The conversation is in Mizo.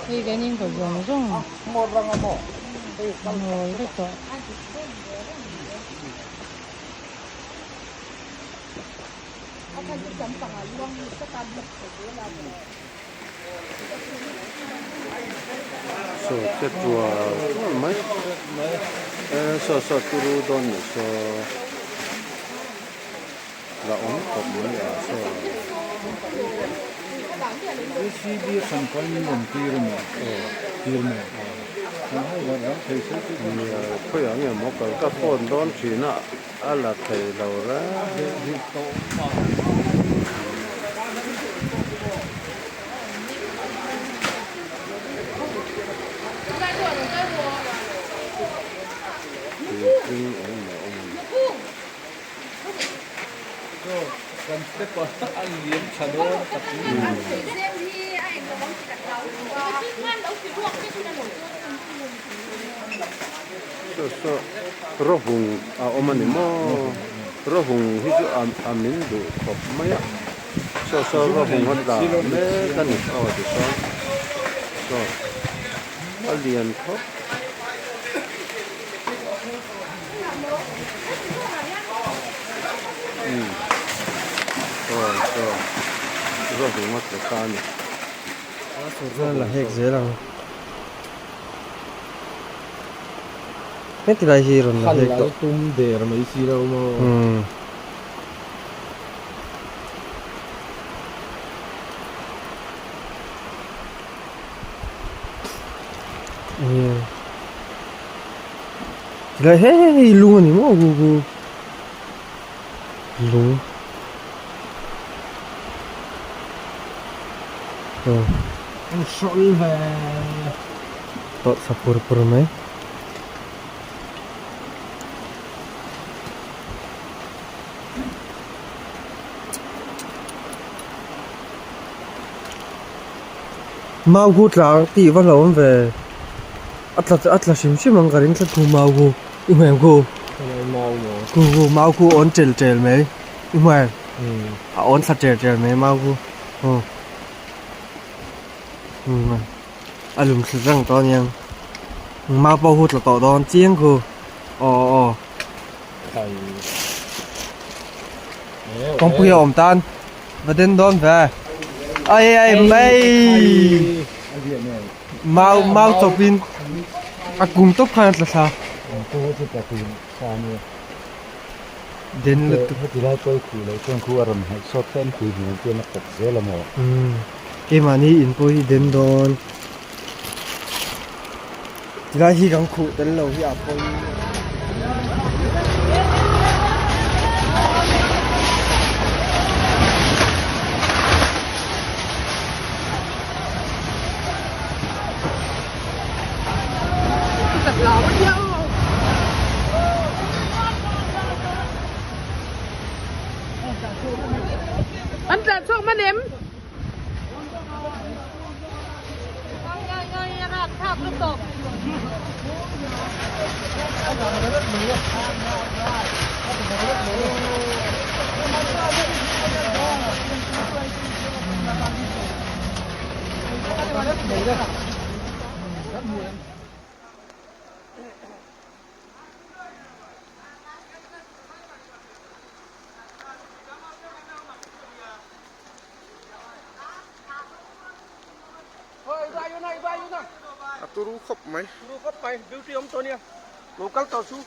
Hei dining kawt zawng zawng a hnawl vek tawh. Saw che tual tual mai saw saw turu dawn ni saw la awm khawp mai a saw. Khawiah nge maw kal ka phone dawn thin a. A la thei lo reng. Puitling engemaw a awm a ni. Saw saw rawhung a awm a ni maw rawhung hi chu a min duh khawp mai a saw saw rawhung a tla mek a ni aw tichuan saw a lian khawp. Umm aw saw rawhung a tla ta a ni. La hek zel ang. Heti lai hi rawn la hek tawh. Tum der mai si lo maw. Umm. Umm. Tilai he hei lung a ni maw gu gu lung. Aw. An hrawl ve. Tawlh thla pur pur mai. Mau hu tla ang tih va hlauhawm ve. A tla a tla hrim hrim ang ka ring tlat khu mau khu i hmu em khu? Khu khu mau khu awn tel tel mai i hmu em? A awn thla tel tel mai mau khu aw a lum thla reng tawh aniang mau pawh hu tla tawh dawn chiang khu aw aw kawngpui a awm tan va den dawn ve ai ai mai. Mau mau chawpin a kum tawp khan a tla thla. Den lutuk. Umm keimahni in pawh hi den dawn. Tilai hi kan khuh tel lo hi a pawi. An tlan chhuak man em? A turu khawp mai. Turu khawp mai beauty awm tawh nia lo kal tawh chu.